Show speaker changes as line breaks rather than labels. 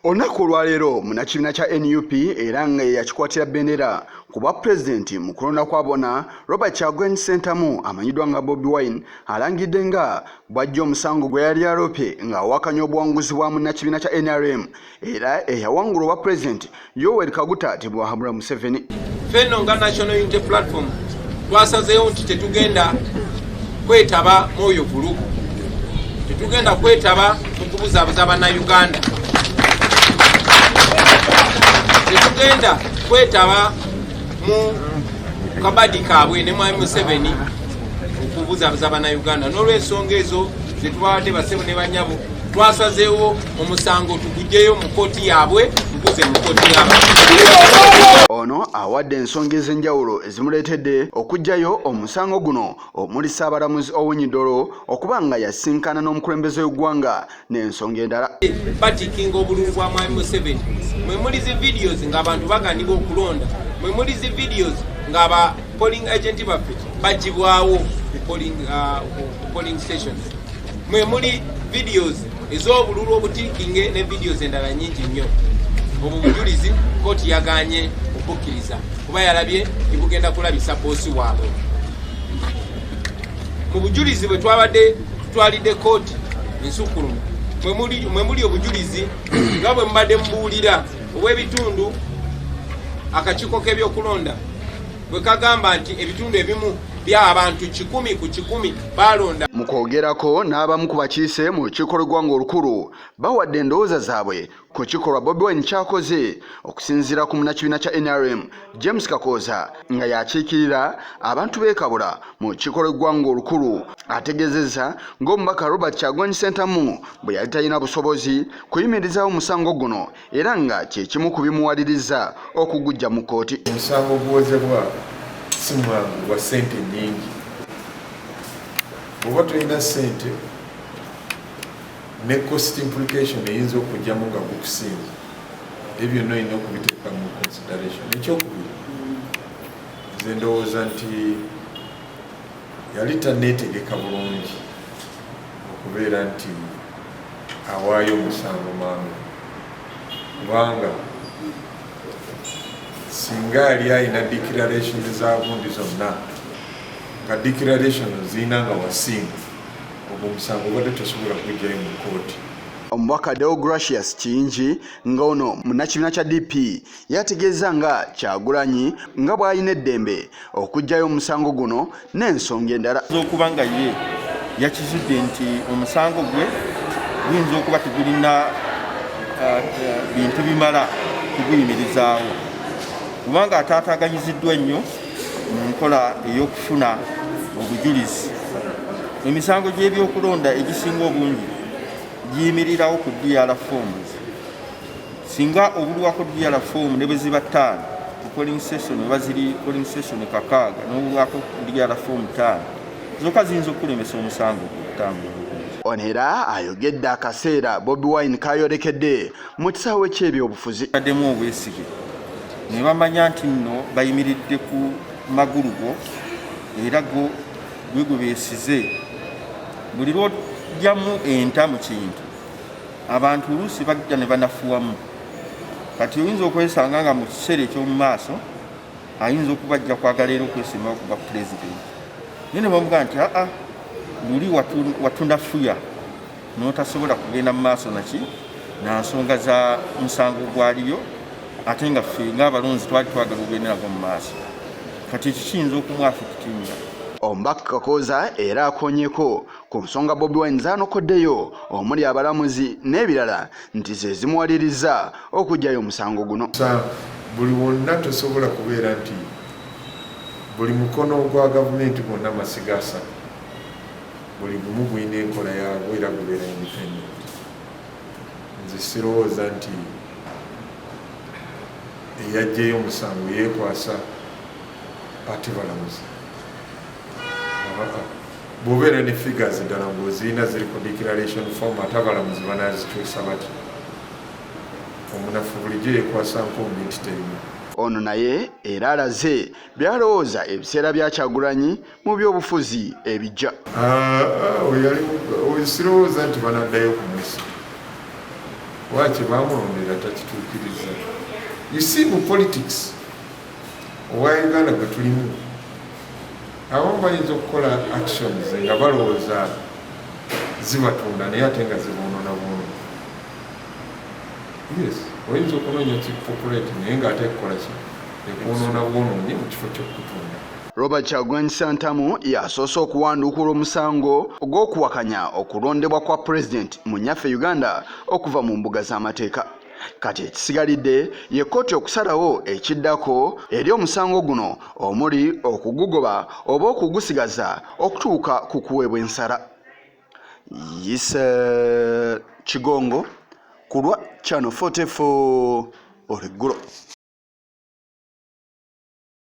Olunaku olwaleero munnakibiina kya nup era nga yeyakikwatira bendera ku bwa pulezidenti mu kulonda kwa bona, Robert Kyagulanyi Ssentamu amanyiddwa nga Bobi Wine alangidde nga bw'ajja omusango gwe yali alopye ng'awakanya obuwanguzi bwa munnakibiina kya NRM era eyawangula obwa pulezidenti Yoweri Kaguta Tibuhaburwa Museveni.
Ffenno nga National Unity Platform twasazeewo nti tetugenda kwetaba mu oyo vulugu, tetugenda kwetaba mu kubuzaabuza Bannayuganda, tetugenda kwetaba mu kabadi kaabwe ne Mwami Museveni okubuzaabuza Bannayuganda. N'olwensonga ezo zetubawadde basebo ne banyabo, twasazeewo omusango tugujeyo mu kkooti yaabwe, tuguze mu kkooti yaabwe.
Ono awadde ensonga ez'enjawulo ezimuleetedde okuggyayo omusango guno omuli Ssaabalamuzi Owiny Dollo okuba nga yasinkana n'omukulembeze w'eggwanga n'ensonga endala.
Batikinga obululu bwa Mwami Museveni, mwe muli zi videos ng'abantu baganibwa okulonda, mwe muli zi videos ng'aba polling agent baffe bagibwawo ku polling stations, mwe muli videos ez'obululu obutikinge ne videos endala nyingi nnyo. Obwo bujulizi kkooti yaganye okukkiriza kuba yalabye tibugenda kulabisa boosi waabwe. Mu bujulizi bwe twabadde tutwalidde kkooti ensukkulumu mwe muli obujulizi nga bwe mubadde mubuulira obw'ebitundu akakiiko k'ebyokulonda bwe kagamba nti ebitundu ebimu by'abantu 100 ku 100 balonda.
Mu kwogerako n'abamu ku bakiise mu lukiiko lw'eggwanga olukulu bawadde endowooza zaabwe ku kikolwa Bobi Wine ky'akoze okusinziira ku munnakibiina kya NRM James Kakooza nga y'akiikirira abantu b'e Kabula mu lukiiko lw'eggwanga olukulu ategeezezza ng'omubaka Robert Kyagulanyi Ssentamu bwe yali talina busobozi kuyimirizaawo musango guno era nga kye kimu ku bimuwaliriza okugujja mu kkooti.
Omusango oguwozebwa si mwangu gwa ssente nnyingi. Bw'oba tolina ssente ne cost implication eyinza okujjamu nga gukusinza, ebyo byonna olina okubiteeka mu consideration. Ekyokubiri, nze ndowooza nti yali tanneetegeka bulungi okubeera nti awaayo omusango mangu, kubanga singa yali alina declaration za gundi zonna nga declaration zirina nga wasinga, ogwo omusango obadde tosobola kugyayo mu kkooti.
Omubaka Deogratius Kiyingi nga ono munnakibiina kya DP yategeeza nga Kyagulanyi nga bw'alina eddembe okuggyayo omusango guno n'ensonga endala.
Okuba nga ye yakizudde nti omusango gwe guyinza okuba tegulina bintu bimala kuguyimirizaawo, kubanga ataataaganyiziddwa nnyo mu nkola ey'okufuna obujulizi. Emisango gy'ebyokulonda egisinga obungi giyimirirawo ku DR forms. Singa obulwako DR form ne bwe ziba 5 ku polling station, oba ziri polling station 6 n'obulwako DR form 5 zokka ziyinza okulemesa omusango okutambula obulungi.
Ono era ayogedde akaseera Bobi Wine k'ayolekedde mu kisaawe ky'ebyobufuzi.
Baddemu obwesige ne bamanya nti nno bayimiridde ku magulu go era go gwe gwe beesize. Buli lw'oggyamu enta mu kintu, abantu oluusi bajja ne banafuwamu. Kati oyinza okwesanga nga mu kiseera eky'omu maaso ayinza okuba ajja kwagala era okwesimbawo ku bwa pulezidenti, naye ne bamugamba nti aa luli watunafuya n'otasobola kugenda mu maaso naki na nsonga za musango gwaliyo, ate nga ffe ng'abalonzi twali twagala ogende nagwo mu maaso. Kati ekyo kiyinza okumwafikitinga.
Omubaka Kakooza era akoonyeko ku nsonga Bobi Wine z'anokoddeyo omuli abalamuzi n'ebirala nti ze zimuwalirizza okuggyayo omusango guno.
Buli wonna tosobola kubeera nti buli mukono gwa gavumenti gwonna masiga asatu, buli gumu gulina enkola yaagwo era gubeera independent. Nze sirowooza nti eyaggyeyo omusango yeekwasa ate balamuzi. Bw'obeera ne figures ddala ng'ozirina ziri ku declaration form, ate abalamuzi banaazikyusa batya? Omunafu bulijjo yeekwasa nkumbi nti terina.
Ono naye era alaze by'alowooza ebiseera bya Kyagulanyi mu byobufuzi ebijja.
Oyo sirowooza nti banaddayo kumwesiga. Lwaki bamulondera takituukiriza? You see, mu politics owa Uganda gwe tulimu, abamu bayinza okukola actions nga balowooza zibatunda, naye ate nga ziboonona bwono. Yes, oyinza okunoonya ki popularity, naye ng'ate ekukola ki? Ekwonoona bwonoonyi mu kifo ky'okukutunda.
Robert Kyagulanyi Ssentamu yasoose okuwanduukula omusango ogw'okuwakanya okulondebwa kwa pulezidenti mu nnyaffe Uganda okuva mu mbuga z'amateeka. Kati ekisigalidde ye kkooti okusalawo ekiddako eri omusango guno omuli okugugoba oba okugusigaza okutuuka ku kuweebwa ensala. Yise Kigongo ku lwa Channel 44 olweggulo.